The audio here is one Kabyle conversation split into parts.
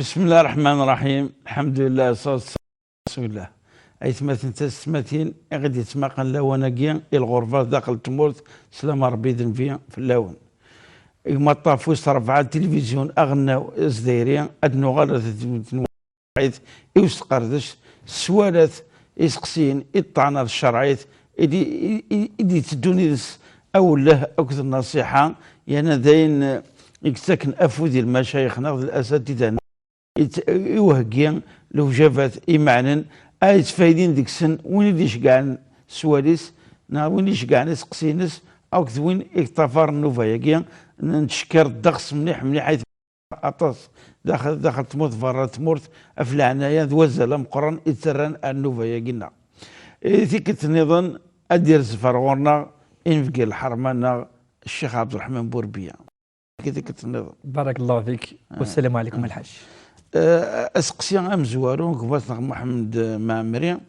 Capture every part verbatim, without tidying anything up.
بسم الله الرحمن الرحيم. الحمد لله، الصلاة والسلام على رسول الله. Aytmaten d taysetmatin i ɣ-d-yettmaqan lawan-agi i lɣerba daxel n tmurt, slama Ṛebbi d nnbi fell-awen. Gma Ṭṭaf wis ṛebɛa n tilivizyu aɣelnaw azdayri, ad nuɣal ar tedwilt n tṣerɛit i usqerdec s walat iseqsiyen i ṭṭɛen ar tcerɛit i d-, i, i, i d-yetteddun yid-s awelleh akked nnṣiḥa, yerna d ayen, eh, i yettaken afud i lmacayix-nneɣ d lasatida-nneɣ, i t-, i uheggi lewjabat imeɛnen, ay yettfaydin deg-sen win i d-iceggɛen s wawal-is, neɣ win i iceggɛen iseqsiyen-is, akked win i yeṭṭafaren nnuba-agi. Nettcekkir ddeqs mliḥ mliḥ ay aṭas daxel, daxel tmurt, berra tmurt, ɣef leɛnaya d wazal ameqqran i ttarran ar nnuba-agi-nneɣ. I tikkelt nniḍen ad d-irzef ar ɣur-neɣ inebgi n lḥerma-nneɣ Ccix Ɛebderreḥman Burbiya. I tikkelt nniḍen. بارك الله فيك. والسلام عليكم الحاج. Eh, aseqsi amezwaru n gma-tneɣ Muḥemmed Mɛemmri,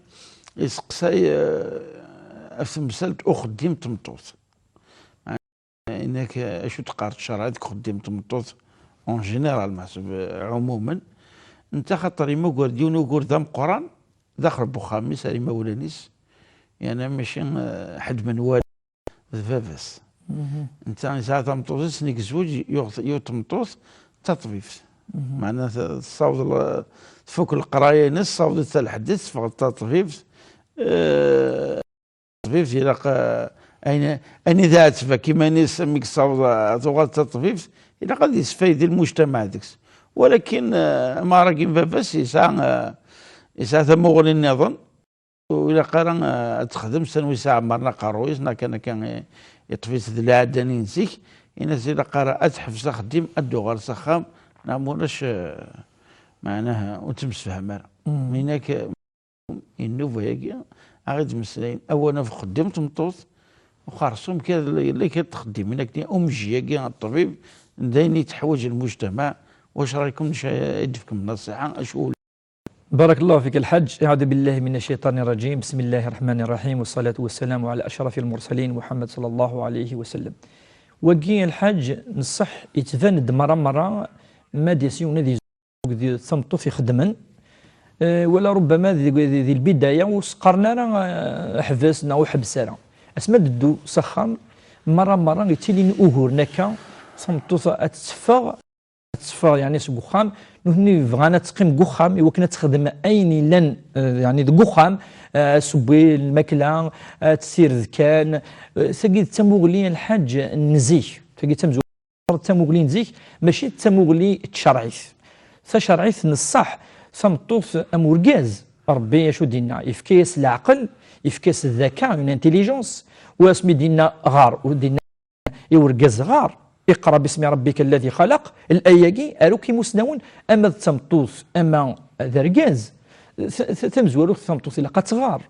iseqsay, eh, ɣef temsalt uxeddim n tmeṭṭut. Yenna-k, eh, acu d-teqqar tcerɛit deg uxeddim n tmeṭṭut en général, meḥsub, eh, ɛumumen. Netta xaṭer yemmuger-d yiwen ugur d ameqqran daxel n uxxam-is ar imawlan-is, yerna mačči, eh, ḥedd menwala d baba-s. Netta yesɛa tameṭṭut-is, mi yezweǧ, yuɣ, yuɣ tmeṭṭut d taṭbibt. Meɛna t-, tessaweḍ l-, tfuk leqraya-ines, tessaweḍ-itt ar lḥedd-is, teffeɣ d taṭbibt. Eh, ṭṭbibt ilaq, eh, ayen, ayen i tɛetteb akk iman-is mi yessaweḍ, eh, tuɣal d taṭbibt, ilaq ad yesfaydi lmujtamaɛ deg-s. Walakin, eh, amɣar-agi n baba-s yesɛa, eh, yesɛa tamuɣli nniḍen. Ur ilaq ara, eh, ad texdem s anwa yesɛa ɛemmren aqerruy-is, neɣ kan akka, eh, yeṭṭef-itt d lɛadani n zik. Ini-as ilaq ara ad teḥbes axeddim, ad d-tuɣal s axxam, neɣ ma ulac, eh, meɛnaha ur ttemsefham ara. Yenna-k, eh, i nnuba-agi, a ɣ-id-mmeslayen, awal ɣef uxeddim n tmeṭṭut, uxerṣum kan yella kan ttxeddimen akken, umejji-agi, ṭṭbib, d ayen i teḥwaǧ lmujtamaɛ. Wacu raykum, d acu ay d-tefkem nṣiḥa, acu بارك الله فيك الحاج. أعوذ بالله من الشيطان الرجيم. بسم الله الرحمن الرحيم. والصلاة والسلام على أشرف المرسلين محمد صلى الله عليه وسلم. Wagi, lḥaǧ, nṣeḥ, yettban-d merra merra ma d-yas yiwen ad yezweǧ d tameṭṭut ixeddmen, eh, wala rubbama di, di, di lbidaya ur s-qqaren ara, eh, ḥbes neɣ ur ḥebbes ara. Asmi ad d-teddu s axxam, merra merra yettilin uguren akka, tameṭṭut ad teffeɣ, ad teffeɣ, yeɛni, seg uxxam. Nutni bɣan ad teqqim deg uxxam i wakken ad texdem ayen yellan, eh, yeɛni, deg uxxam, eh, asewwi, lmakla, ad tessired kan. Eh, tagi d tamuɣli, lḥaǧ, n zik. Tagi d tamezwarut, d tamuɣli n zik, mačči d tamuɣli n tcerɛit. Tacerɛit n ṣṣeḥ, tameṭṭut am urgaz, Ṛebbi acu d-yenna? Yefka-yas leɛqel, yefka-yas ddaka, une intelligence, u asmi d-yenna ɣer, u d-yenna i urgaz ɣer, اقرأ باسم ربك الذي خلق, laya-agi, ar akk imusnawen, ama d tameṭṭut, ama d argaz, t-, t-, tamezwarut tameṭṭut ilaq ad tɣer,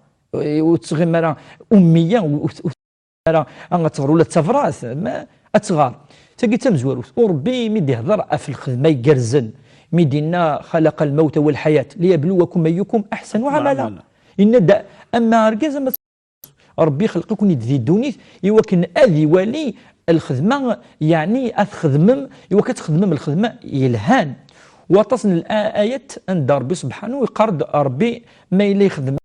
ur tettɣim ara ummiya, u-, u-, ur ara ad teɣer ula d tabrat, ma ad tɣer. Tagi d tamezwarut. U Ṛebbi mi d-ihder ɣef lxedma igerrzen, mi d-yenna خلق الموت والحياة ليبلوكم أيكم أحسن عملا. Yenna-d, ama argaz, ama Ṛebbi ixleq-iken-id di ddunit i wakken ad iwali lxedma, yeɛni ad txedmem, i wakken ad txedmem lxedma yelhan. Waṭas n l-, ayat anda Ṛebbi subḥanu iqqar-d Ṛebbi ma yella ixdem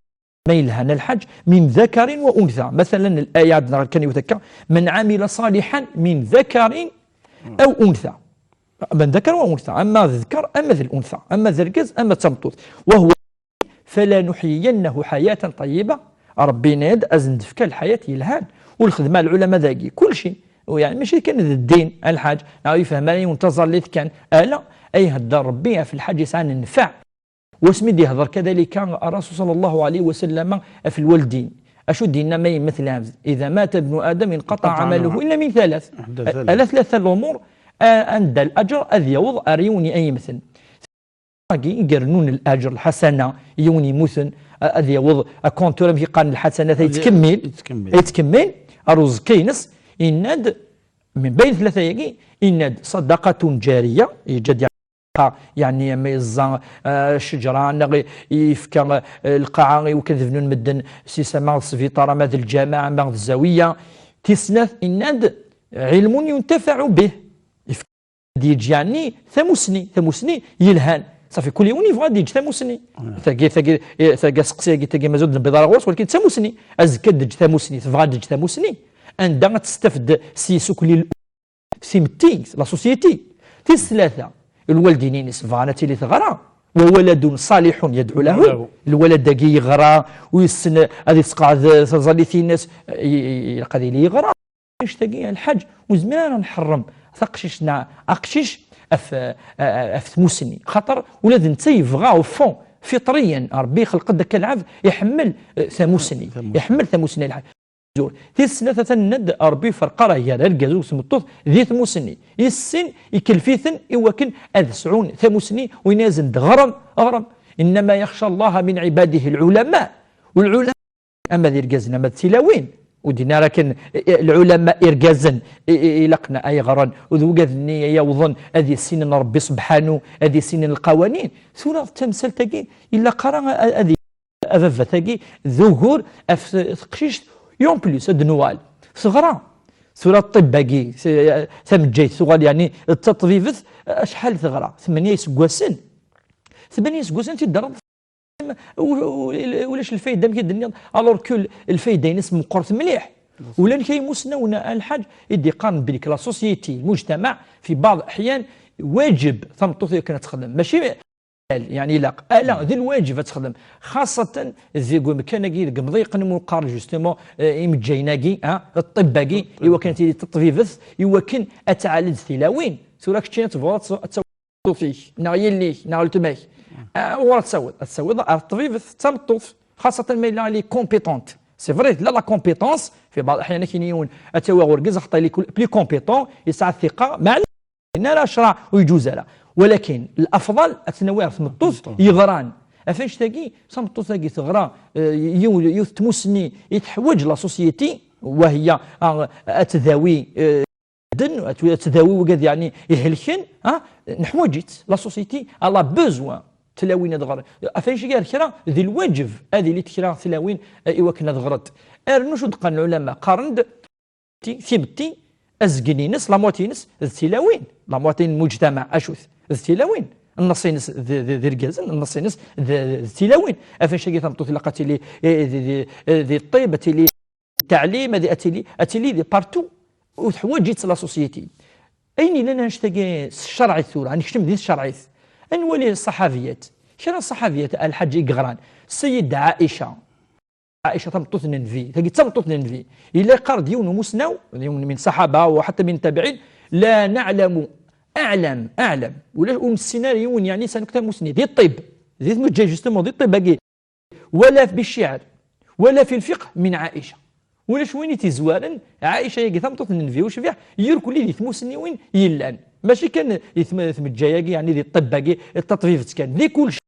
ma yelhan a lḥaǧ, من ذكر وأنثى. Masalan, laya ad nɣer kan yiwet akka, من عمل صالحا من ذكر أو أنثى. من ذكر وأنثى، ama d ddkeṛ, ama d l'unsa, ama d argaz, ama d tameṭṭut. وهو فلنحيينه حياة طيبة. Ṛebbi yenna-d, ad sen-d-fkeɣ lḥayat yelhan. U lxedma n lɛulama dagi, kulci. U yeɛni, mačči kan d ddin, a lḥaǧ, neɣ yefhem ara yiwen taẓallit kan. Ala, ay ihedder Ṛebbi ɣef lḥaǧ yesɛan nnfeɛ. Wasmi d-ihder kadalika Ṛṛasul صلى الله عليه وسلم ɣef lwaldin. Acu d-yenna ma yemmet lɛebd? إذا مات ابن آدم انقطع عمله إلا من ثلاث. Ala tlata lumuṛ, a-, anda laǧer ad yaweḍ ar yiwen ay yemmten. Agi i irennun laǧer, lḥasana, yiwen yemmuten, a-, ad yaweḍ akontur, amek i qqaren, lḥasanat ay yettkemmil, yettkemmil. Ay yettkemmil ar uẓekka-ines, yenna-d, من بين tlata-agi, yenna-d, صدقة جارية, yeǧǧa-d yeɛni, ma yeẓẓa, eh, ccejra, neɣ i-, yefka, eh, lqaɛa i wakken ad bnun medden, si tama d sbiṭar, ama d lǧameɛ, ama d zawiya. Tis snat, yenna-d, علم ينتفع به. Yefka-d, yeǧǧa, yeɛni, tamusni, tamusni yelhan. Safi, kul yiwen yebɣa ad yeǧǧ tamusni. Tagi, tagi, eh, tagi, aseqsi-agi, tagi, mazal d lbiḍara ɣur-s, walakin d tamusni. Azekka ad d-teǧǧ tamusni, tebɣa ad d-teǧǧ tamusni. Anda ad testafed s yisukli, timetti, la société? Tis tlata, lwaldin-ines bɣan ad tili teɣra. Wa waladun ṣaliḥun yadɛu lahu. Lahu. Lwalad-agi yeɣra, u yessen ad yesqeɛd taẓallit-ines, i-, i-, ilaq ad yili yeɣra. Annect-agi, a Lḥaǧ, ur nezmir ara nḥerrem taqcict neɣ aqcic ɣef, ɣef tmusni. Xaṭer ula d netta yebɣa, au fond, fiṭriyan, Ṛebbi ixleq-d akka lɛebd, iḥemmel, eh, tamusni. Tamusni. Iḥemmel tamusni, a Lḥaǧ. Tis snat, atan nenna-d, Ṛebbi iferq ara gar argaz u tmeṭṭut di tmusni. Is sin, ikelf-iten i wakken ad sɛun tamusni, u yenna-yasen-d, ɣrem, ɣrem. Innama yaxca Allaha min ɛibadihi lɛulama. Ulɛulama, ama d irgazen, ama d tilawin. Ur d-yenni ara akken, eh, eh, lɛulama irgazen, eh, eh, ilaqen ay ɣren, u d wigad-nni ay awḍen ad issinen Ṛebbi subḥanu, ad issinen lqawanin. Tura d tamsalt-agi, ilaq ara a-, ad, a baba-tagi, d ugur ɣef t-, teqcict, et en plus, ad d-nuɣal. Teɣra. Tura ṭṭiba-agi, s-, tameǧǧayt tuɣal, yeɛni, d taṭbibt, acḥal teɣra? Tmenya iseggasen. Tmenya iseggasen, tidderreḍ u-, u-, ulac lfayda, amek i d-tenniḍ, alors que lfayda-ines meqqret mliḥ. Ula d kra imusnawen, a Lḥaǧ, i d-iqqaren belli la société, lmujtamaɛ, fi baɛḍ aḥyan, wajeb tameṭṭut akken ad texdem. Mačči, yeɛni, ilaq, ala, d lwajeb ad texdem. Xaṣṣatan deg umkan-agi, deg umḍiq n muqar, justement, eh, imeǧǧayen-agi, ah, ṭṭiba-agi, i wakken ad tili teṭbibt, i wakken ad tɛaled tilawin. Tura keččini ad tebɣuḍ ad tt-, ad tt- tameṭṭut-ik, neɣ yelli-k, neɣ weltma-k. Ah, uɣur ad tawiḍ? Ad tawiḍ ar ṭṭbibt d tameṭṭut, xaṣṣatan ma yella elle est compétente. C'est vrai, tella la compétence, fi baɛḍ aḥyan ad k-yini yiwen ad tawiḍ ɣer urgaz, axaṭer il est plus compétent, yesɛa thiqa, meɛna ara ccreɛ ur yeǧuz ara. Walakin, l'afḍal, ad t-nawi ɣer tmeṭṭut yeɣran. Ɣef annect-agi, tameṭṭut-agi teɣra, eh, yiw-, yiwet n tmusni i teḥwaǧ la société, wa hiya, ah, ad tdawi, eh, medden, ad tdawi wigad, yeɛni, ihelken, ha? Neḥwaǧ-itt. La société, elle a besoin tlawin ad ɣren. Ɣef annect-agi ar kra, d lwajeb ad ilint kra tlawin, eh, i wakken ad ɣrent. Rnu acu d-qqaren lɛulama? Qqaren-d ti-, timetti, azgen-ines, la moitié-ines, d tilawin. La moitié n lmujtamaɛ, acu-t? D tilawin. Nneṣ-ines d, d, d irgazen, nneṣ-ines d, d tilawin. Ɣef annect-agi tameṭṭut ilaq ad tili, eh, di, di, eh, di ṭṭib, ad tili ttaɛlim, ad, ad tili, ad tili di partout. Ur teḥwaǧ-itt la société. Ayen yellan annect-agi s tcerɛit tura, ad nekcem di tcerɛit. Ad nwali ṣṣaḥabiyat. Kra n ṣṣaḥabiyat, a Lḥaǧ, i yeɣran. Sseyda Ɛaica. Ɛaica, tameṭṭut n Nnbi. Tagi d tameṭṭut n Nnbi. Yella yeqqar-d yiwen umusnaw, yiwen min ṣṣaḥaba, u ḥatta min ttabiɛin, la naɛlamu, aɛlam, aɛlam. Ulac, ur nessin ara yiwen, yeɛni, sani akk tamusni. Di ṭṭib. Di tmuǧǧa, justement, di ṭṭib-agi. Wala fi cciɛr, wala fi lfiqh min Ɛaica. Ulac win i t-izwaren, Ɛaica-agi tameṭṭut n Nnbi ucbiḥ, irkelli di tmusniwin yellan. Mačči kan di tm-, tmeǧǧa-agi, yeɛni di ṭṭiba-agi, d taṭbibt kan, di kullec.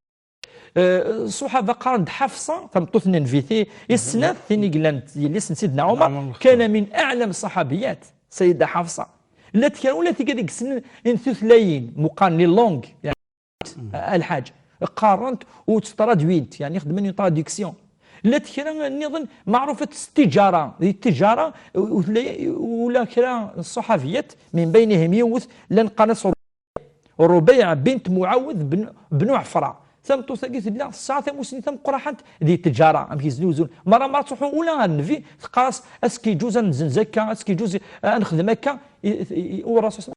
Eh, ṣṣuḥaba qqaren-d Ḥafṣa, tameṭṭut n Nnbi, ti-, i snat, tin i yellan d yelli-s n Sidna Ɛumer, kana min aɛlam ṣṣaḥabiyat, Sayida Ḥafṣa. Llant kra ula d tigad i yessnen tutlayin, meqqar les langues, a Lḥaǧ, qqarent u ttradwint, yeɛni xedmen une traduction. Llant kra nniḍen meɛrufet s ttijara, di ttijara, u-, u-, ula kra n ṣṣuḥabiyat, min baynihim yiwet, llan qqaren-as Ṛubeyɛa bint Muɛawed ben, ben Ɛefra. Tameṭṭut-agi tella tesɛa tamusni tameqqraḥant di ttijara, amek yeznuzun. Mara, mara tṛuḥu ula ɣer Nnbi, teqqar-as, ad s-k-iǧuz ad nezzenz akka, ad s-k-iǧuz ad nexdem akka, i, i, i, u Ṛṛasul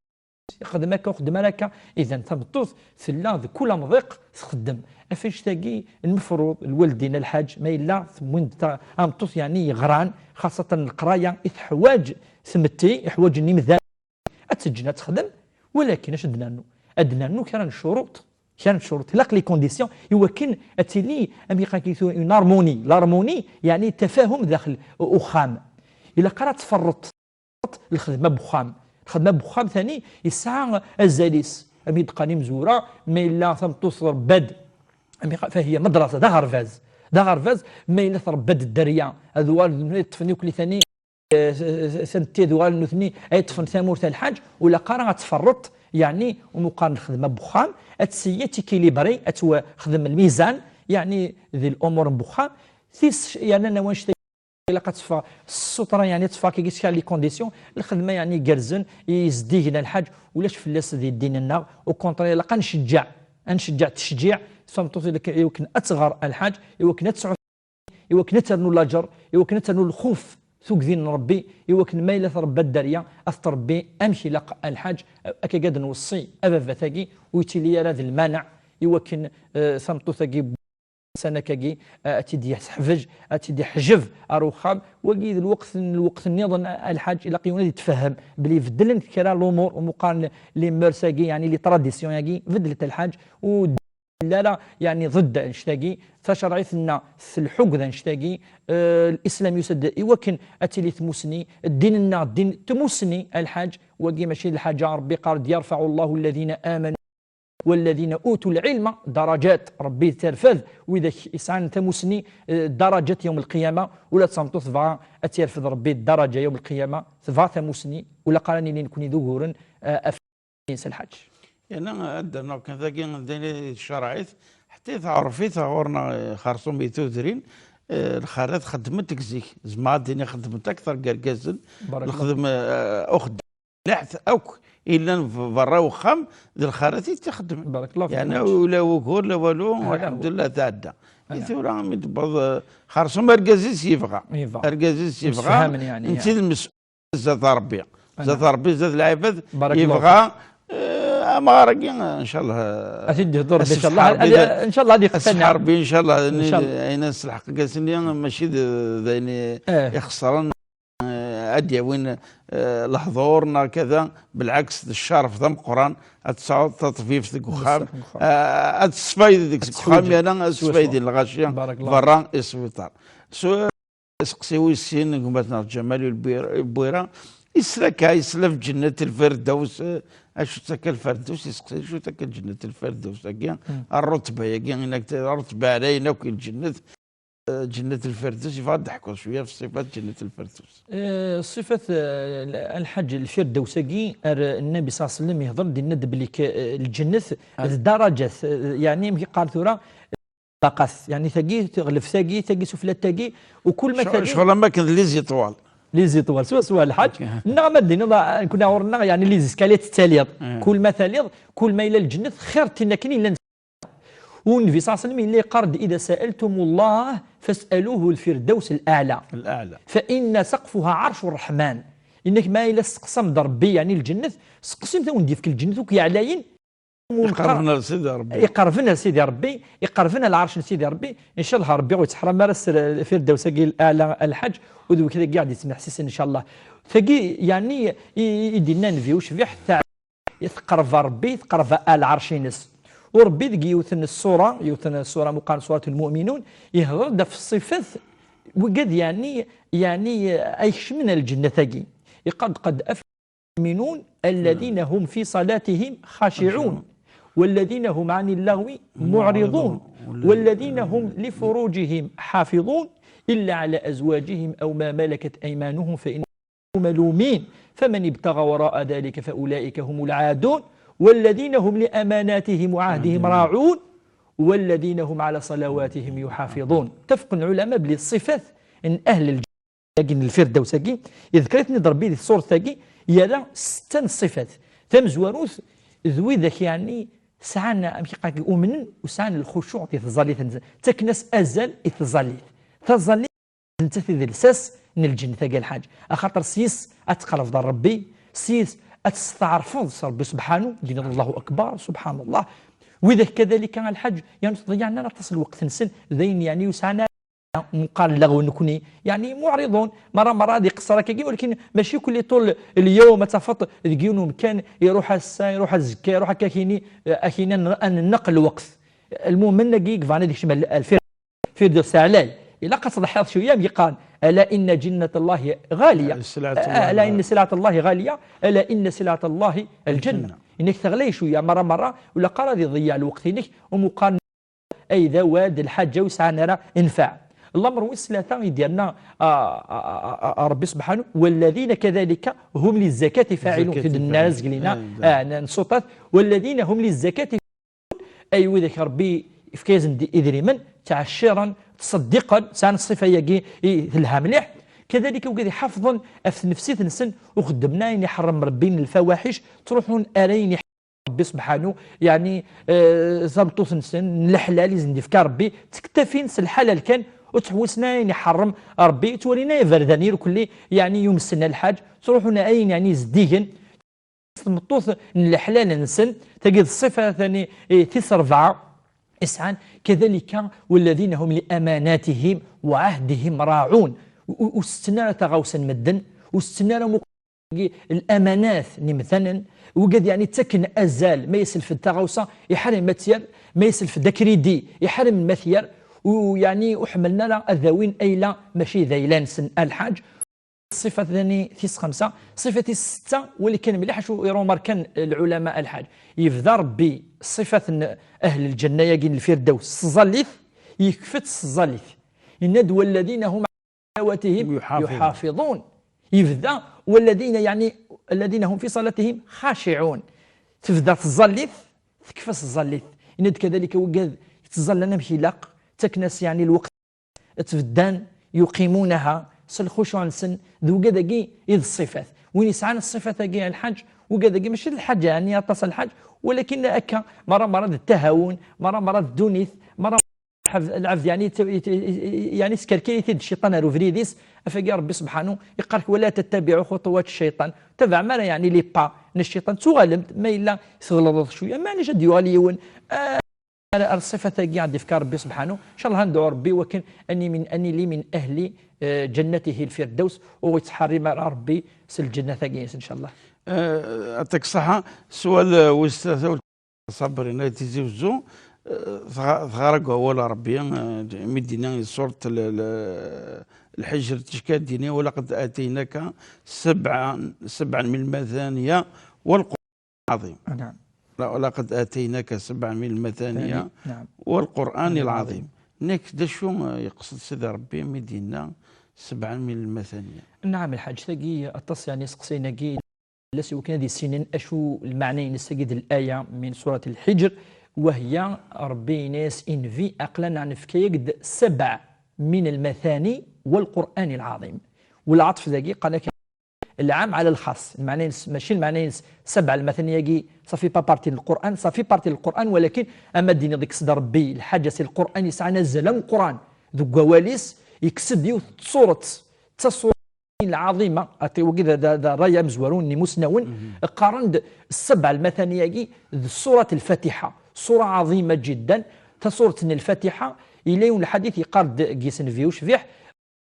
ixdem akka, ur xeddem ara akka. Idan, tameṭṭut tella deg kul amḍiq txeddem. Ɣef annect-agi, lmefruḍ, lwaldin, a Lḥaǧ, ma yella tewwin-d ta-, tameṭṭut, yeɛni, yeɣran, xaṣṣatan leqraya i teḥwaǧ tmetti, iḥwaǧen imdanen, ad tt-ǧǧen ad texdem, walakin acu ad d-nernu? Ad d-nernu kra n ccuruṭ, kra n ccuruṭ, ilaq les conditions, i wakken ad tili, amek i qqaren, une harmonie. L'harmonie, yeɛni tafahum daxel uxxam. Ilaq ara tferreṭ lxedma n wexxam. Lxedma n wexxam tani yesɛa azal-is. Am i d-qqaren imezwura, ma yella tameṭṭut tṛebba-d, am i qa-, fahiya madrasa, d aɣerbaz. D aɣerbaz, ma yella tṛebba-d dderya, ad uɣalen ṭṭfen yakk tani, eh, s-, s-, s-, ad uɣalen nutni, ay ṭṭfen tamurt a Lḥaǧ, ur ilaq ara ad tferreṭ, yeɛni, umi qqaren lxedma n wexxam, ad tesseyyi, ad tikilibri, ad twa-, xdem lmizan, yeɛni, di l'umur n wexxam, tis, yeɛni, anwa annect-agi ilaq ad teffeɣ s ssutra, yeɛni ad teffeɣ akka s kra les conditions, lxedma yeɛni igerrzen, i zeddigen a Lḥaǧ, ulac fell-as di ddin-nneɣ, au contraire, ilaq ad nceǧǧeɛ, ad nceggeɛ tecjiɛ tameṭṭut i wakken ad tɣer a lḥaǧ, i wakken ad tesɛu, i wakken ad ternu laǧer, i wakken ad ternu lxuf, tugdi n Rebbi, i wakken ma yella trebba dderya, ad tṛebbi amek ilaq a lḥaǧ. Akka ad nweṣṣi ababat-agi, ur yettili ara d lmaneɛ i wakken, eh, tameṭṭut-agi, ssanakagi, eh, ad tt-id-yeḥbej, ad tt-id-yeḥjeb ar uxxam. Wagi d lweqt, lweqt nniḍen a lḥaǧ, ilaq yiwen ad yettfehhem belli beddlent kra lumuṛ, umuqar n les mœurs-agi, yeɛni les traditions-agi, beddlet a lḥaǧ, u illa ara, yeɛni, ضد annect-agi. Tacerɛit-nneɣ telḥu deg annect-agi. Eh, Lislam yusa-d i wakken ad tili tmussni. Ddin-nneɣ ddin n tmussni a lḥaǧ. Wagi mačči d lḥaǧa, Rebbi yeqqar-d: يرفع الله الذين آمنوا والذين أوتوا العلم درجات. Rebbi yetterfed widak yesɛan tamussni, eh, درجات يوم القيامة. Ula d tameṭṭut tebɣa ad tt-yerfed Rebbi ddaraǧa yawm lqiyama, tebɣa tamussni, ula qqaren ili nekni d uguren, eh, af-, s lḥaǧ. Yerna ad d-rnuɣ kan tagi, d ayen i tcerɛit, ḥetta i teɛref-it ɣur-neɣ, eh, xerṣum i tudrin, eh, lxarat xeddment deg zik. Zemreɣ ad d-iniɣ xeddment akteṛ n yergazen. Barakallahu. Lexdem, eh, uxeddam mliḥ akk i llan berra uxxam, d lxarat i tt-ixeddmen. Barakallahu fik. Yeɛni ula ugur la walu, alḥemdulillah, tɛedda. I tura mi d-tewweḍ, eh, xerṣum argaz-is yebɣa. Yebɣa. Argaz-is yebɣa. Msefhamen, yeɛni, netta i d lmes-, zdat Rebbi. Zdat Rebbi, zdat lɛibad, yebɣa, eh, amɣar-agi, ncallah, ad t-id-yehdu Rebbi, ncallah, ad, ncallah ad iqtana. Rebbi, ncallah, ayen s lḥeqq gas-nni, mačči d, d ayen ixeṣren, eh, ad d-yawin, eh, lehdur neɣ kada, belɛeks d ccerf d ameqqran, ad tesɛuḍ taṭbibt deg uxxam, eh, ad tesfaydeḍ deg uxxam, yerna ad tesfaydin lɣaci berra i sbiṭar. Iseqsi wis sin n gma-tneɣ Ǧamal Lbir-, Lbwira, yesla akka, yesla f Ǧennet Lfirdews, eh, acu d takka Lfirdews, yesqsi acu d takka Ǧennet Lfirdews-agi, rrutba-agi, inak-, rrutba ɛlayen akk i lǧennet, eh, Ǧennet Lfirdews, yebɣa ad d-ḥkuḍ cwiya f ṣṣifat Ǧennet Lfirdews. Eh, ṣṣifat, eh, lḥaǧ Lfirdews-agi, ar Nnabi ṣalla Llahu ɛalayhi wa sallam yehder-d, yenna-d belli k-, eh, lǧennet d daraǧat, eh, yeɛni, amek yeqqar tura, ṭṭbaqat. Yeɛni tagi teɣleb tagi, tagi sufella tagi, u kul ma taliḍ. Ccɣel am wakken d les étoiles. Les étoiles, swaswa lḥaǧ. Neɣ ma d-tiniḍ, ah, nekni ɣur-neɣ, yeɛni les escaliers tettaliḍ. Kul ma taliḍ, kul ma yella lǧennet, xir n tin akken yellan. U Nnbi ṣalla Llahu ɛalayhi wa sallam yella yeqqar-d: إذا سألتم الله فاسألوه الفردوس الأعلى. الأعلى. فإن سقفها عرش الرحمن. Inak ma yella testeqsam-d Rebbi, yeɛni lǧennet, seqsim-t ad wen-d-yefk lǧennet akk yeɛlayen, iqerben ar Sidi Rebbi. Iqerben ar Sidi Rebbi, iqerben ar lɛerc n Sidi Rebbi. Ncallah Rebbi ur yettḥram ara s Lfirdews-agi Laɛla a lḥaǧ, u d wid-agi i ɣ-d-yettneḥsisen, ncallah. Tagi, yeɛni, i, i, i d-yenna Nnbi ucbiḥ, ta-, teqreb ar Rebbi, teqreb ar lɛerc-ines. U Rebbi deg yiwet n ṣṣura, yiwet n ṣṣura meqqar Surat Lmuminun, yehder-d ɣef ṣṣifat wigad, yeɛni, yeɛni, ay kecmen ar lǧennet-agi. Yeqqar-d: قد أفلح المؤمنون الذين هم في صلاتهم خاشعون والذين هم عن اللغو معرضون والذين هم لفروجهم حافظون إلا على أزواجهم أو ما ملكت أيمانهم فإنهم ملومين فمن ابتغى وراء ذلك فأولئك هم العادون والذين هم لأماناتهم وعهدهم راعون والذين هم على صلواتهم يحافظون. Ttafaqen lɛulama belli ṣṣifat n ahl lǧenna-agi n Lfirdews-agi, yedker-iten-id Rebbi di tṣuṛt-agi, yerra setta n ṣṣifat. Tamezwarut, d widak, yeɛni, sɛan, amek iqqar, umnen u sɛan lxucuɛ di tẓallit-nsen, ttaken-as azal i tẓallit. Taẓallit d nettat i d lsas n lǧennet-agi a lḥaǧ, axaṭer s yis ad tqerrbeḍ ar Rebbi, s yis ad testeɛrfeḍ s Rebbi subḥanu, d-tiniḍ Allahu Akbar, subḥanallah. Widak kadalika a lḥaǧ, yeɛni, ur ttḍeyyiɛen ara aṭas n lweqt-nsen, d ayen, yeɛni, ur sɛan ara meqqar lɣew nekni, yeɛni, muɛriḍun, merra, merra ad iqeṣṣer akkagi, walakin mačči kulli ṭul lyawm ad tafeḍ deg yiwen umkan, iruḥ ass-a, iruḥ azekka, iruḥ akka akini, eh, akini ad n-, ad nenneq lweqt. Lmumen-agi i yebɣan ad ikcem al-, al-Firdews Ɛlay, ilaq ad tḍeḥḥiḍ cwiya, am yeqqaren: ألا إن جنة الله غالية. سلعة الله ألا إن سلعة الله غالية، ألا إن سلعة الله الجنة. Inak teɣlay cwiya, merra, merra, ur ilaq ara ad iḍeyyeɛ lweqt-inek, umuqar ay d awal d lḥaǧa ur sɛan ara nnfeɛ. Lamer wis tlata i d-yerna, a, a, a, a, Rebbi subḥanu: والذين كذلك هم للزكاة فاعلون. Tid-nni ara zeglen, ah, n Ssuṭat: والذين هم للزكاة, ay widak Rebbi yefka-yasen-d idrimen, ttɛecciren, ttṣeddiqen, sɛan ṣṣifa-agi i telha mliḥ. Kadalika wigad iḥafḍen ɣef tnefsit-nsen, ur xeddmen ayen iḥerrem Rebbi n lfawaḥic, ttruḥun ar ayen Ṛebbi subḥanu, yeɛni, eh, tameṭṭut-nsen n leḥlal i sen-d-ifka Ṛebbi, ttektafin s lḥalal kan, ur ttḥewwisen ara ayen iḥeṛṛem Ṛebbi, ttwalin ara iberdan irkelli, yeɛni yumsen a lḥaǧ, ttṛuḥun ayen yeɛni zeddigen, s tmeṭṭut n leḥlal-nsen, tagi d ṣṣifa tani, eh, tis ṛebɛa i sɛan, kadalika walladina hum li amanatihim wa ɛahdihim raɛun. Ur, ur, ur setten ara taɣawsa n medden, ur setten ara mu-, l'amanat n yimdanen, wigad yeɛni ttaken azal, ma yeslef-d taɣawsa, iḥrem ma tt-yerr, ma yeslef-d akridi, iḥrem ma t-yerr, u yeɛni ur ḥemmlen ara ad awin ayla mačči d ayla-nsen a lḥaǧ. Ṣṣifa tani tis xemsa, ṣṣifa tis setta, wali kan mliḥ acu irumarkan lɛulama a lḥaǧ. Yebda Ṛebbi ṣṣifat n ahl lǧenna-yagi n lfirdaws s tẓallit, yekfa-tt s tẓallit. Yenna-d: "Walladina hum صلواتهم يحافظون. يحافظون." يبدا: "والذين، يعني، الذين هم في صلاتهم خاشعون." تبدا تزليت، تكفى الزليت. إن كذلك وجد يتزلى نمشي لاق، تكنس، يعني، الوقت تبدان يقيمونها، سل خشوع سن، ذو جد جي إذ الصفات. وين يسعان الصفات جي الحج، وجد جي مش الحج، يعني، يتصل الحج، ولكن أكا مرة مرة التهاون، مرة مرة الدونيث، مرة العبد، العبد يعني يت-، يت-، يعني يسكركري تيد الشيطان، راه فريديس، افاقي ربي سبحانه يقارك: "ولا تتبعوا خطوات الشيطان". تبع ما راه يعني لي با من الشيطان، تغلبت ما الا تغلظ شويه، معليش، غادي يغلي يون. آه، الصفه تاعي غادي يفكر ربي سبحانه. ان شاء الله ندعو ربي وكن اني من، اني لي من اهل، آه، جنته الفردوس، ويتحرم ربي سل الجنه تاعي ان شاء الله. آه، يعطيك الصحة. سؤال، آه، ويس ثلاثة صابرين، آه، تيزي وزو، آه، تغ-، تغرق هو ربي، آه، مدينة سورة ال-، ال-، الحجر تشكى الدنيا: "ولقد آتيناك سبعا، سبعا من المثانية والقرآن العظيم". نعم. "لا، ولقد آتيناك سبعا من المثانية نعم. والقرآن العظيم". نيك دا شو، آه، يقصد سيدي ربي مدينة سبعا من المثانية؟ نعم، الحاج ثقي التص يعني سقسينا كي لا سوى كان ذي السنين أشو المعنى نستجد الآية من سورة الحجر، وهي ربي ناس إنفي أقلا عن فكيقد سبع من المثاني والقرآن العظيم. والعطف ذاكي قال لك العام على الخاص، المعنى ينس-، ماشي المعنى ينس سبع المثاني يجي صافي با بارتي القرآن، صافي بارتي القرآن، ولكن أما الدين ديك صدر ربي الحاجة سي القرآن يسعى نزل من القرآن ذو قواليس يكسد يوث صورة، تصورة العظيمة، أتي وكذا دا، دا رايا مزورون نمسنون، قارن د السبع المثاني يجي ذ سورة الفاتحة، سورة عظيمة جدا، تصورة الفاتحة، إلى يوم الحديث يقارد جيسن فيو شفيح،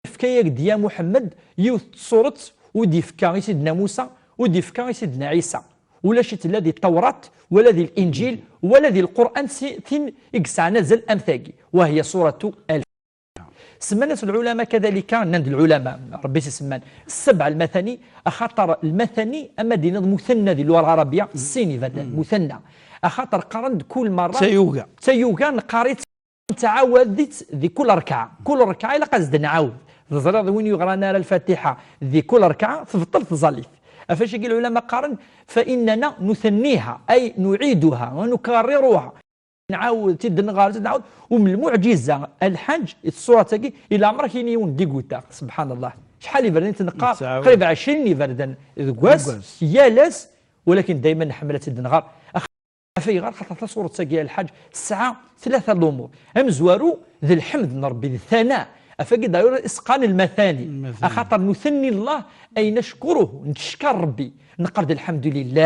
فكايك يا محمد يوث صورة وديفكا سيدنا موسى، وديفكا سيدنا عيسى، ولا شي تلا دي التوراة، ولا دي الإنجيل، ولا دي القرآن سي-، تين إكسع نزل أمثاقي، وهي سورة الفاتحة. سمانة العلماء كذلك، نند العلماء، ربي سي سمان، السبع المثاني، أخاطر المثاني، أما دينا مثنى دي اللغة العربية، السين يبدل، مثنى. أخاطر قرن كل مرة تيوغا. تيوغا نقاري تعاودت ذي كل ركعة. كل ركعة إلا قصد نعاود. تزرد وين يغرى نار الفاتحة ذي كل ركعة، تبطل تزاليت. أفاش يقول العلماء قارن: "فإننا نثنيها"، أي نعيدها ونكررها. نعاود، تيد نغار، تيد نعاود. ومن المعجزة الحج، الصورة تاكي، إلا عمرك يني يون ديكوتا. سبحان الله. شحال يبرني تنقى؟ قريب عشرين يبردن. ذكواس، يالس، ولكن دايما نحمل تيد نغار. أخ-، في غار خاطر صورة تاكي الحج، الساعة ثلاثة الأمور. أم زوارو ذي الحمد من ربي، ذي الثناء. أفاقي داير إسقان المثاني. المثاني. أخاطر نثني الله، أي نشكره، نتشكر ربي. نقرد الحمد لله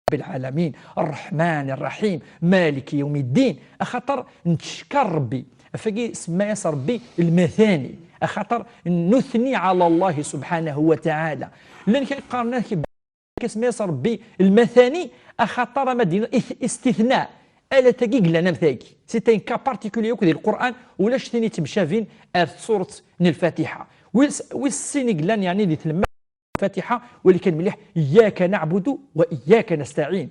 رب العالمين، الرحمن الرحيم، مالك يوم الدين. أخاطر نتشكر ربي، أفاقي سمايا ربي المثاني، أخاطر نثني على الله سبحانه وتعالى. لأن كي قارنا كي سمايا ربي المثاني، أخاطر ما دين إث-، استثناء. ألا تاكي قلنا مثاكي. سي ان كا بارتيكولي يوك ذي القرآن، ولاش ثاني تمشافين أرث سورة الفاتحة. ويس-، ويسيني قلان يعني ذي تلمة الفاتحة، ولكن مليح: "إياك نعبد وإياك نستعين".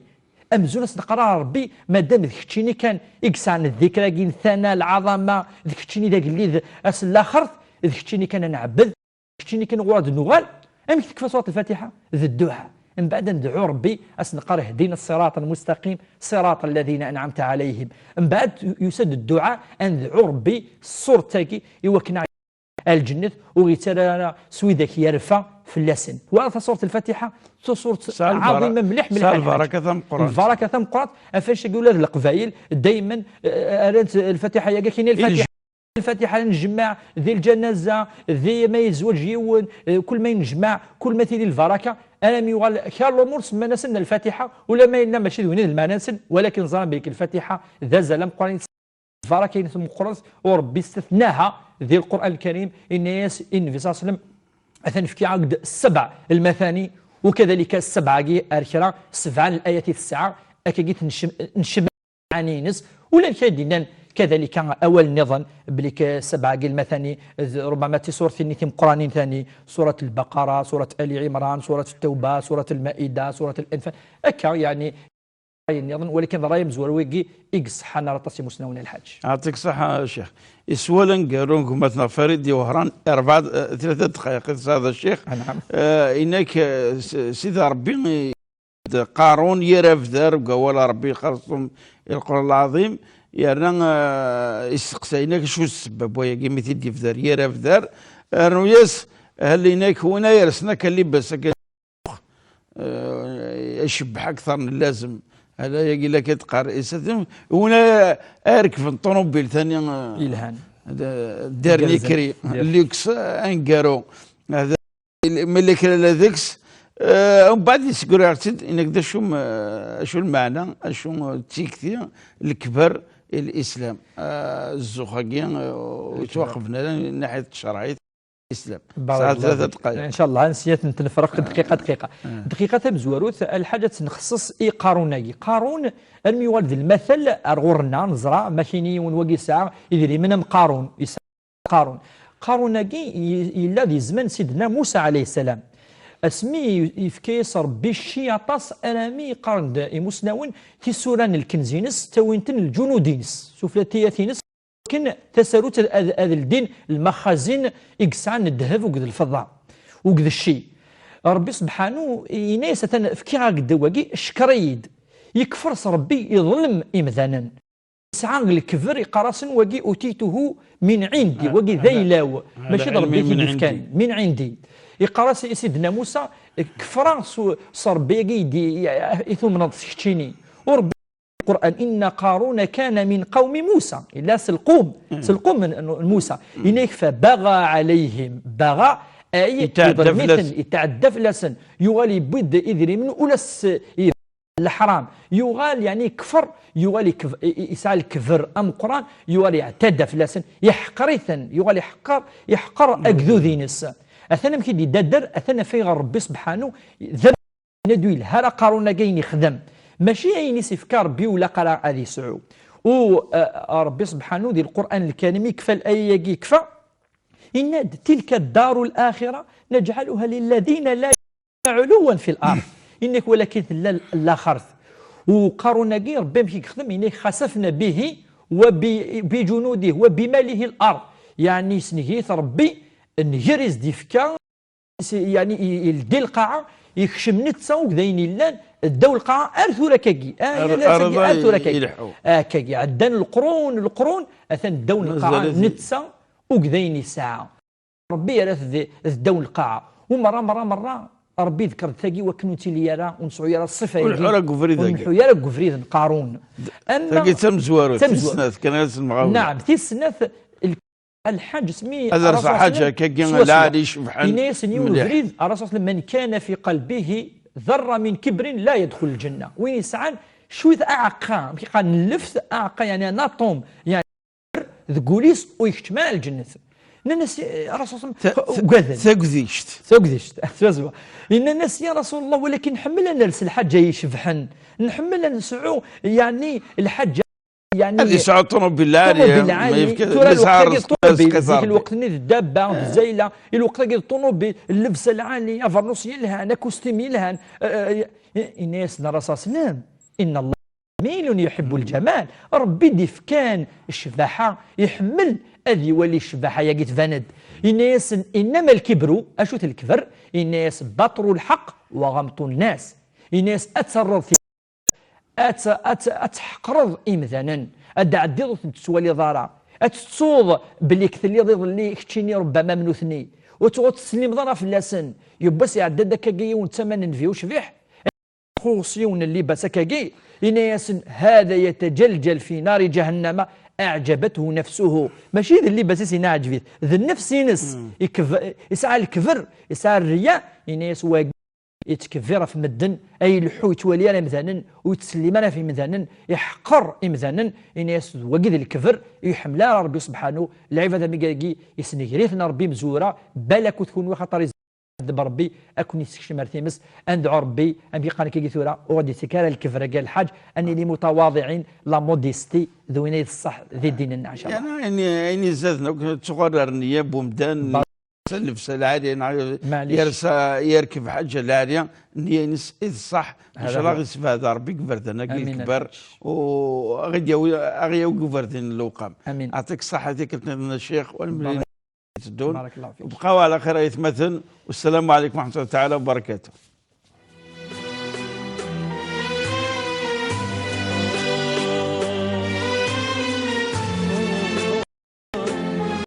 أمزون أس نقرا ربي، مادام ذ كتشيني كان إكسان الذكر، كين ثنا العظمة، ذ كتشيني ذاك اللي ذ أس الآخرت، ذ كتشيني كان نعبد، ذ كتشيني كان غواد نغال، أمك تكفى سورة الفاتحة، ذ الدعاء. من بعد ندعو ربي، أس نقرا: "اهدنا الصراط المستقيم، صراط الذين أنعمت عليهم". من بعد يسد الدعاء، أن ندعو ربي، الصورة تاكي، إوا كنا الجنة، وغيترى سويدك يرفع، fell-asen. Wa tasurat Lfatiḥa d tasurat ɛaḍima mliḥ, mliḥ. Lbaraka tameqqrant. Lbaraka tameqqrant, ɣef wannect-agi ula d Leqbayel, daymen, eh, rran-tt Lfatiḥa-agi, akken Lfatiḥa. Lfatiḥa, nejmeɛ di lǧanaza, di ma yezweǧ yiwen, eh, kul ma yennejmaɛ, kul ma tili lbaraka, armi yuɣal kra n lumuṛ semman-asen Lfatiḥa, ula ma yella mačči d win i d lmeɛna-nsen, walakin ẓran belli Lfatiḥa d azal ameqqran, lbaraka-ines meqqret, u Ṛebbi istatnaha di Lqur'an Lkarim, yenna-yas i Nnbi ṣalla Llahu ɛalayhi wa sallam, atan fkiɣ-ak-d sebɛ lmatani, u kadalika sebɛ-agi ar kra, sebɛa n layat i tesɛa, akkagi tennecm-, necm-, lmaɛani-ines, ula d kra i d-yennan kadalika awal nniḍen, belli k-, sebɛa-agi lmatani, d, ربما d tisurtin-nni timeqqranin tani, surat Lbaqara, surat Ali Ɛimran, surat Ttawba, surat Lmaida, surat Lanfal, akka, yeɛni, ṛṛay nniḍen, walakin d ṛṛay amezwaru-agi i iṣeḥḥan ar aṭas imusnawen, a Lḥaǧ. Yeɛṭik ṣṣeḥḥa, a Ccix. Iswal aneggaru n gma-tneɣ Farid di Wehran, rebɛa, eh, tlata ddqayeq i tesɛiḍ, a Ccix. Anɛam. Eh, inak, eh, s-, Sidi Ṛebbi i d Qarun yir abdar, deg awal n Ṛebbi xerṣum i Lqur'an Lɛaḍim, yerna, eh, isteqsa inak acu d ssebba n wayagi mi t-id-yebder yir abdar, rnu-yas, hal inak win ay yersen akka libas akka, eh, icebbeḥ akteṛ n llazem, hal ayagi la k-id-qqar isatim, win ay, ay rekben ṭunubil tani, eh, yelhan. D-, dernier cri, luxe, aneggaru. Hada il-, mi la kra la deg-s, eh, umbeɛd yesguri-aɣ-tt-id, inak-d acu m-, acu lmeɛna, acu d tikti, lekber i Lislam. Eh, zzux-agi, eh, ur yettwaqbel ara n naḥyet tcerɛit Lislam. Tesɛa tlata ddqayeq. Ncallah, ad nesya ad ten-nefreq dqiqa, dqiqa. Dqiqa tamezwarut, a Lḥaǧ, ad tt-nxesses i Qarun-agi. Qarun, armi yuɣal d lmatal ar ɣur-nneɣ, neẓra, ma kini yiwen wagi yesɛa idrimen am Qarun, yesɛa Qarun. Qarun-agi y-, yella di zzman Sidna Musa ɛalayhi ssalam. Asmi y-, yefka-yas Ṛebbi cci aṭas, arami qqaren-d imusnawen, tisura n lkenz-ines ttawin-ten lǧunud-ines, sufella tiyat-ines, akken tasarut ad, ad, ad ldin lmaxazin i yesɛan ddheb akked lfeḍḍa, akked cci. Ṛebbi sebḥanu yenna-yas, atan fkiɣ-ak-d wagi, ckeṛ-iyi-d. Yekfer s Ṛebbi, iḍlem imdanen. Yesɛa lekber, iqqar-asen wagi utituhu min ɛindi, wagi d ayla-w, mačči d Ṛebbi i t-id-ifkan, min ɛindi. Iqqar-as i Sidna Musa, kefreɣ s, s Ṛebbi-agi i d-, i, i tumneḍ s keččini. U Ṛebbi Lqur'an, inna Qaruna kana min qawmi Musa, illa s lqum, s lqum n, n Musa. Yenna-yak, fa baɣa ɛalayhim, baɣa, ay, yetɛedda fell-asen, yetɛedda fell-asen, yuɣal yewwi-d idrimen ula s, leḥram, yuɣal, yeɛni, yekfer, yuɣal yekf-, i-, i-, yesɛa lekber ameqqran, yuɣal yeɛtadda fell-asen, yeḥqer-iten, yuɣal yeḥqer, yeḥqer agdud-ines. Atan amek i d-idadder, atan afay ɣer Ṛebbi sebḥanu, d am-, yenna-d ur yelha ara Qarun-agi ayen yexdem. Mačči ayen i s-ifka Ṛebbi ur ilaq ara ad yesɛu. U, eh, Ṛebbi sebḥanu di Lqur'an Lkarim yekfa, aya-agi yekfa, yenna-d, tilka ddaru l-axira neǧɛaluha lilladina la علوا في الأرض. Yenna-k, walakin tella l-, laxert. U Qarun-agi, Ṛebbi amek i yexdem? Yenna-k, خسفنا به وب-، بجنوده وبماله الأرض. Yeɛni, yesnegr-it Ṛebbi, nnger i s-d-yefka, s-, yeɛni, i-, ildi lqaɛa, yekcem netta akked ayen yellan ddaw lqaɛa ar tura akkagi. Ah, ar, yal ass-agi, ar tura akkagi. Akkagi, ɛeddan leqrun, leqrun, atan ddaw lqaɛa, netta akked ayen yesɛa. Ṛebbi yerra-t d, d ddaw n lqaɛa. U merra, merra, merra, Ṛebbi iḍker-d tagi wakken ur nettili ara, ur nesɛu ara ṣṣifa-agi. Ur nleḥḥu ara deg ubrid-agi. Ur nleḥḥu ara deg ubrid n Qarun. Tagi d tamezwarut, tis snat, kan ara s-nmɣawla. Naɛam, tis snat, l-, a Lḥaǧ, asmi ad rseɣ ḥaǧa akkagi lɛali icebḥen. Yenna-yasen yiwen ubrid, Ṛṛasul ṣalla Llahu ɛalayhi wa sallam, من كان في قلبه ذرة من كبر لا يدخل الجنة. Win yesɛan cwiṭ aɛeqqa, amek i qqaren, lleft, aɛeqqa, yeɛni un atome, yeɛni deg wul-is ur ikeččem ara lǧennet. Nnan-as, eh, a Rasul, ta-, ta-, ugaden. Tagdict. Tagdict, swaswa. Nnan-as, ya Rasul Llah, walakin nḥemmel ad nels lḥaǧa icebḥen. Nḥemmel ad nesɛu, yeɛni, lḥaǧa, yeɛni, ad yesɛu ṭunubil lɛali, ṭunubil lɛali. Ma yefka, tura lweqt-agi d ṭunubil, zik lweqt-nni d dabba, d zayla, i lweqt-agi d ṭunubil, llebsa lɛali, abernus yelhan, akustim yelhan, eh, eh, yenna-yasen Rasul sallam, inna Allah جميل يحب الجمال. Ṛebbi d-ifkan ccbaḥa, iḥemmel ad iwali ccbaḥa-yagi tban-d. Yenna-yasen, إنما الكبر, acu-t lekber? Yenna-yas, بطر الحق وغمط الناس. Yenna-yas, ad terreḍ ti-, ad t-, ad t-, ad tḥeqreḍ imdanen, ad d-ɛeddiḍ ur ten-tettwaliḍ ara, ad tettuḍ belli telliḍ iḍelli keččini ṛebbama am nutni. Ur ttɣut teslimeḍ ara fell-asen. Yiwwas iɛedda-d akkagi yiwen d tama n nnbi ucbiḥ, xus yiwen n libas akkagi, yenna-yasen: "Hada yataǧalǧal fi nari ǧahannama, aɛǧabathu nafsuhu." Mačči d libas-is yenna ɛǧeb-it, d nnefs-ines. Ikv-, yesɛa lekber, yesɛa rriya, yenna-yas wagi yettkebbir ɣef medden, ay ileḥḥu yettwali ara imdanen, ur yettsellim ara ɣef imdanen, iḥqer imdanen, yenna-yas d wagi d lekber, ur iḥemmel ara Rebbi subḥanu, lɛibad am wigi yesnegr-iten Rebbi imezwura, balak ur kunwi xaṭer iɛdeb Rebbi, ad ken-yessekcem ar times, ad nedɛu Rebbi, amek i qqaren akkagi tura, ur ɣ-d-yettak ara lekber-agi a lḥaǧ, ad nili mutawaḍiɛin, la modestie, d win ay d ṣṣeḥ di ddin-nneɣ, ncallah. Yeɛni ayen, ayen izaden akk ttuɣal ar nniya n umdan, yersa llebsa lɛali, neɣ yersa, yerkeb ḥaǧa lɛali, nniya-ines i d ṣṣeḥ, ncallah ɣ-isebɛed Rebbi deg iberdan-agi lekber, u a ɣ-yawi, a ɣ-yawi deg iberdan n lewqam. Amin. Ɛṭik ṣṣeḥḥa tikkelt nniḍen a ccix, walmend iteddun. Barakallahu fik. Bqaw ɛla xir ay atmaten. Wassalamu ɛalaykum wa rahmatullahi taɛala wa barakatuh.